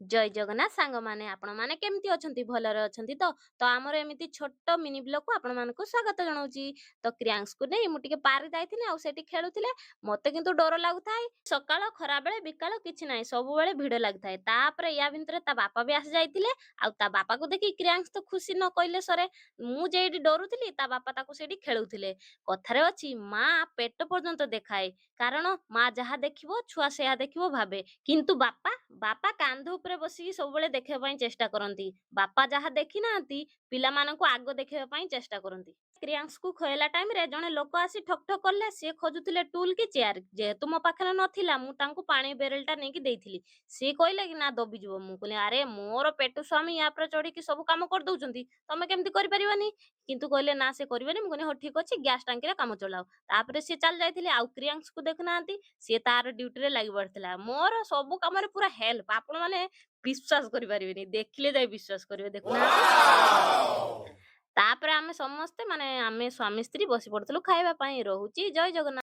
ଜୟ ଜଗନ୍ନାଥ ସାଙ୍ଗମାନେ, ଆପଣମାନେ କେମିତି ଅଛନ୍ତି? ଭଲରେ ଅଛନ୍ତି ତ? ତ ଆମର ଏମିତି ଛୋଟ ମିନି ବ୍ଲଗକୁ ଆପଣମାନଙ୍କୁ ସ୍ୱାଗତ ଜଣାଉଛି। ତ କ୍ରିୟାଂଶକୁ ନେଇ ମୁଁ ଟିକେ ପାର୍କ ଯାଇଥିଲି ଆଉ ସେଠି ଖେଳୁଥିଲେ। ମତେ କିନ୍ତୁ ଡର ଲାଗୁଥାଏ। ସକାଳ, ଖରାବେଳେ, ବିକାଳ କିଛି ନାହିଁ, ସବୁବେଳେ ଭିଡ଼ ଲାଗିଥାଏ। ତାପରେ ୟା ଭିତରେ ତା ବାପା ବି ଆସି ଯାଇଥିଲେ ଆଉ ତା ବାପାକୁ ଦେଖି କ୍ରିୟାଂଶ ତ ଖୁସି ନ କହିଲେ ସରେ। ମୁଁ ଯେଇଠି ଡରୁଥିଲି, ତା ବାପା ତାକୁ ସେଇଠି ଖେଳୁଥିଲେ। କଥାରେ ଅଛି, ମା ପେଟ ପର୍ଯ୍ୟନ୍ତ ଦେଖାଏ, କାରଣ ମା ଯାହା ଦେଖିବ ଛୁଆ ସେୟା ଦେଖିବ ଭାବେ। କିନ୍ତୁ ବାପା ବାପା କାନ୍ଧ ଉପରେ ବସିକି ସବୁବେଳେ ଦେଖିବା ପାଇଁ ଚେଷ୍ଟା କରନ୍ତି। ବାପା ଯାହା ଦେଖି ନାହାନ୍ତି, ପିଲାମାନଙ୍କୁ ଆଗ ଦେଖିବା ପାଇଁ ଚେଷ୍ଟା କରନ୍ତି। କ୍ରିୟାଂଶକୁ ଖୁଆଇଲା ଟାଇମରେ ଜଣେ ଲୋକ ଆସି ଠକ୍ ଠକ୍ କଲେ। ସିଏ ଖୋଜୁଥିଲେ ଟୁଲ କି ଚେୟାର। ଯେହେତୁ ମୋ ପାଖରେ ନଥିଲା, ମୁଁ ତାଙ୍କୁ ପାଣି ବେରେଲଟା ନେଇକି ଦେଇଥିଲି। ସିଏ କହିଲେ କି ନା ଦବିଯିବ। ମୁଁ କହିଲି, ଆରେ ମୋର ପେଟୁ ସ୍ୱାମୀ ୟା ଉପରେ ଚଢିକି ସବୁ କାମ କରିଦଉଛନ୍ତି, ତମେ କେମିତି କରିପାରିବନି? କିନ୍ତୁ କହିଲେ ନା, ସେ କରିବେନି। ମୁଁ କହିଲି, ହଉ ଠିକ ଅଛି, ଗ୍ୟାସ ଟାଙ୍କିରେ କାମ ଚଲାଅ। ତାପରେ ସିଏ ଚାଲି ଯାଇଥିଲେ ଆଉ କ୍ରିୟାଂଶକୁ ଦେଖୁନାହାନ୍ତି, ସିଏ ତାର ଡ୍ୟୁଟିରେ ଲାଗି ପଡିଥିଲା। ମୋର ସବୁ କାମରେ ପୁରା ହେଲ୍ପ। ଆପଣ ମାନେ ବିଶ୍ୱାସ କରିପାରିବେନି, ଦେଖିଲେ ଯାଇ ବିଶ୍ୱାସ କରିବେ। ଦେଖୁନାହାନ୍ତି। ତାପରେ ଆମେ ସମସ୍ତେ, ମାନେ ଆମେ ସ୍ୱାମୀ ସ୍ତ୍ରୀ ବସି ପଡୁଥିଲୁ ଖାଇବା ପାଇଁ। ରହୁଛି, ଜୟ ଜଗନ୍ନାଥ।